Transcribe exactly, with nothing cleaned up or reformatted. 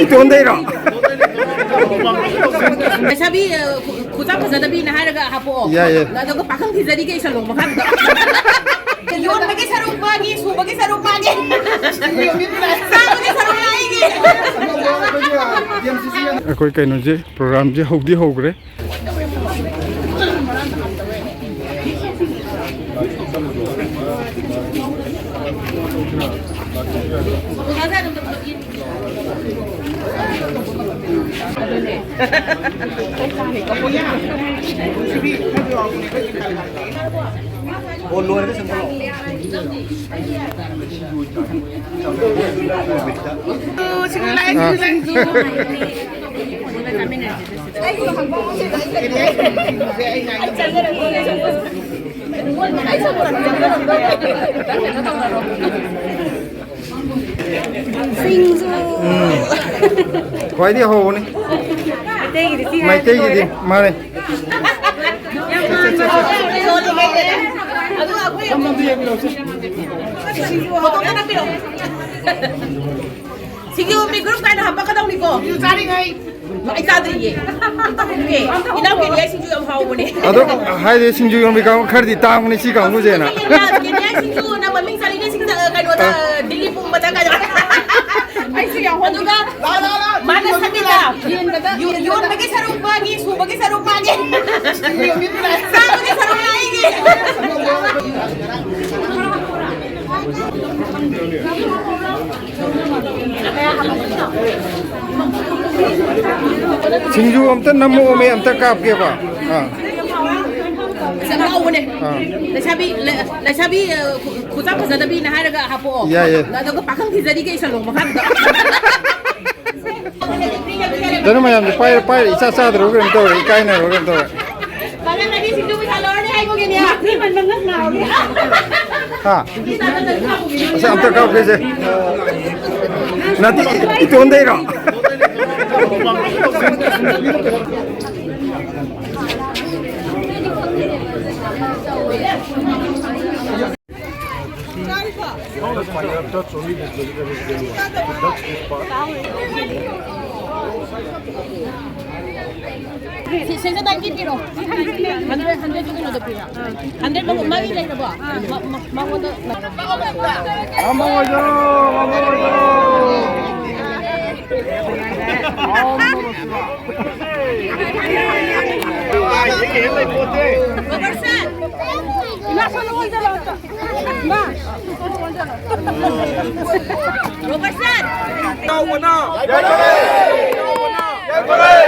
ꯏꯇꯣꯟꯗꯩꯔꯣ? ꯂꯩꯁꯥꯕꯤ, ꯑ, ꯈꯨ-, ꯈꯨꯆꯥ ꯐꯖꯗꯕꯤꯅ ꯍꯥꯏꯔꯒ ꯍꯥꯄꯛꯑꯣ꯫ ꯌꯥꯏꯌꯦ꯫ ꯑꯗꯨꯒ ꯄꯥꯈꯪ ꯊꯤꯖꯔꯤꯒꯦ ꯏꯁꯜꯂꯣ ꯃꯈꯥꯗꯨꯗ꯫ ꯌꯣꯟꯕꯒꯤ ꯁꯔꯨꯛ ꯃꯥꯒꯤ, ꯁꯨꯕꯒꯤ ꯁꯔꯨꯛ ꯃꯥꯒꯤ꯫ ꯆꯥꯕꯒꯤ ꯁꯔꯨꯛ ꯑꯩꯒꯤ꯫ ꯑꯩꯈꯣꯏ ꯀꯩꯅꯣꯁꯦ, ꯄ꯭ꯔꯣꯒ꯭ꯔꯥꯝꯁꯦ ꯍꯧꯗꯤ ꯍꯧꯈ꯭ꯔꯦ꯫ ꯁꯤꯡꯖꯨ꯫ ꯎꯝ꯫ ꯈ꯭ꯋꯥꯏꯗꯒꯤ ꯍꯧꯕꯅꯤ꯫ ꯃꯩꯇꯩꯒꯤꯗꯤ ꯁꯤ ꯍꯥꯏꯔꯗꯤ ꯃꯩꯇꯩꯒꯤꯗꯤ ꯂꯣꯏꯔꯦ꯫ ꯃꯥꯅꯦ꯫ ꯌꯥꯝ ꯃꯥꯟꯕ꯫ ꯐꯣꯇꯣ ꯈꯔ ꯅꯝꯕꯤꯔꯛꯑꯣ꯫ ꯁꯤꯡꯖꯨ ꯃꯤ ꯒ꯭ꯔꯨꯞ ꯀꯥꯏꯅ ꯍꯥꯄꯛꯀꯗꯧꯅꯤꯀꯣ꯫ ꯁꯤꯡꯖꯨ ꯆꯥꯔꯤꯉꯩ꯫ ꯑꯩ ꯆꯥꯗ꯭ꯔꯤꯌꯦ꯫ ꯑꯝꯇ ꯍꯪꯒꯦ꯫ ꯏꯅꯥꯎ ꯀꯦꯅꯤꯌꯥ ꯁꯤꯡꯖꯨ ꯌꯥꯝ ꯍꯥꯎꯕꯅꯦ꯫ ꯑꯗꯣ ꯍꯥꯏꯗꯤ ꯁꯤꯡꯖꯨ ꯌꯣꯟꯕꯤ ꯀꯥꯡꯕꯨ ꯈꯔꯗꯤ ꯇꯥꯡꯕꯅꯤ ꯁꯤ ꯀꯥꯡꯕꯨꯁꯦꯅ꯫ ꯀꯦꯅꯤꯌꯥ ꯁꯤꯡꯖꯨꯅ ꯃꯃꯤꯡ ꯆꯠꯂꯤꯅꯦ ꯁꯤꯡꯖ-, ꯑ, ꯀꯩꯅꯣꯗ, ꯑ꯫ ꯗꯤꯜꯂꯤ ꯄꯨꯝꯕꯗ ꯀꯩꯅꯣ꯫ ꯑꯩꯁꯨ ꯌꯥꯎꯍꯧꯒꯦ꯫ ꯑꯗꯨꯒ ꯃꯥꯅ ꯁꯟꯕꯤꯗ꯫ ꯌꯣꯟꯕꯒꯤ ꯁꯔꯨꯛ ꯃꯥꯒꯤ, ꯁꯨꯕꯒꯤ ꯁꯔꯨꯛ ꯃꯥꯒꯤ꯫ ꯆꯥꯕꯒꯤ ꯁꯔꯨꯛ ꯑꯩꯒꯤ꯫ ꯁꯤꯡꯖꯨ ꯑꯝꯇ ꯅꯝꯃꯛꯑꯣꯃꯦ, ꯑꯝꯇ ꯀꯥꯞꯀꯦꯕ꯫ ꯑꯥ꯫ ꯌꯥꯝ ꯍꯥꯎꯕꯅꯦ꯫ ꯑꯥ꯫ ꯂꯩꯁꯥꯕꯤ, ꯂꯩ-, ꯂꯩꯁꯥꯕꯤ, ꯑ, ꯈꯨ-, ꯈꯨꯆꯥ ꯐꯖꯗꯕꯤꯅ ꯍꯥꯏꯔꯒ ꯍꯥꯄꯛꯑꯣ꯫ ꯌꯥꯏꯌꯦ꯫ ꯑꯗꯨꯒ ꯄꯥꯈꯪ ꯊꯤꯖꯔꯤꯒꯦ ꯏꯁꯜꯂꯣ ꯃꯈꯥꯗꯨꯗ꯫ ꯀꯩꯅꯣ ꯃꯌꯥꯝꯁꯦ ꯄꯥꯏꯔ ꯄꯥꯏꯔ ꯏꯆꯥ ꯆꯥꯗ꯭ꯔꯕ ꯀꯩꯅꯣꯝ ꯇꯧꯔꯦ, ꯏꯀꯥꯏꯅꯔꯕ ꯀꯩꯅꯣꯝ ꯇꯧꯔꯦ꯫ ꯄꯥꯈꯪ ꯑꯅꯤ ꯁꯤꯡꯖꯨ ꯄꯩꯁꯥ ꯂꯧꯔꯅꯤ ꯍꯥꯏꯕꯒꯤꯅꯦ꯫ ꯍꯥ? ꯑꯁ, ꯑꯝꯇ ꯀꯥꯞꯀꯦꯁꯦ꯫ ꯅꯠꯇꯦ, ꯏꯇꯣꯟꯗꯩꯔꯣ? That's why you have touched only this vegetable. That's this part. ꯁꯦꯟꯁꯔ ꯗꯥꯏꯠꯀꯤ ꯄꯤꯔꯣ꯫ ꯍꯟꯗ꯭ꯔꯦꯠ, ꯍꯟꯗ꯭ꯔꯦꯠꯇꯨ ꯀꯩꯅꯣꯗ ꯄꯤꯔꯣ꯫ ꯍꯟꯗ꯭ꯔꯦꯠ ꯃꯉꯣꯟꯗ ꯃꯥꯒꯤ ꯂꯩꯔꯕꯣ? ꯃ- ꯃ- ꯃꯉꯣꯟꯗ꯫ ꯉꯝꯃꯣꯏꯗ꯭ꯔꯣ? ꯉꯝꯃꯣꯏꯗ꯭ꯔꯣ? ꯉꯝꯃꯣꯏꯗ꯭ꯔꯣ? ꯏꯃꯥ, ꯁꯣꯝꯗ ꯑꯣꯟꯁꯤꯜꯂꯣ ꯑꯝꯇ꯫ ꯏꯃꯥ꯫ ꯔꯣꯕꯔꯠꯁꯟ! ꯌꯥꯎꯕꯅ! ꯌꯥꯎꯕꯅ!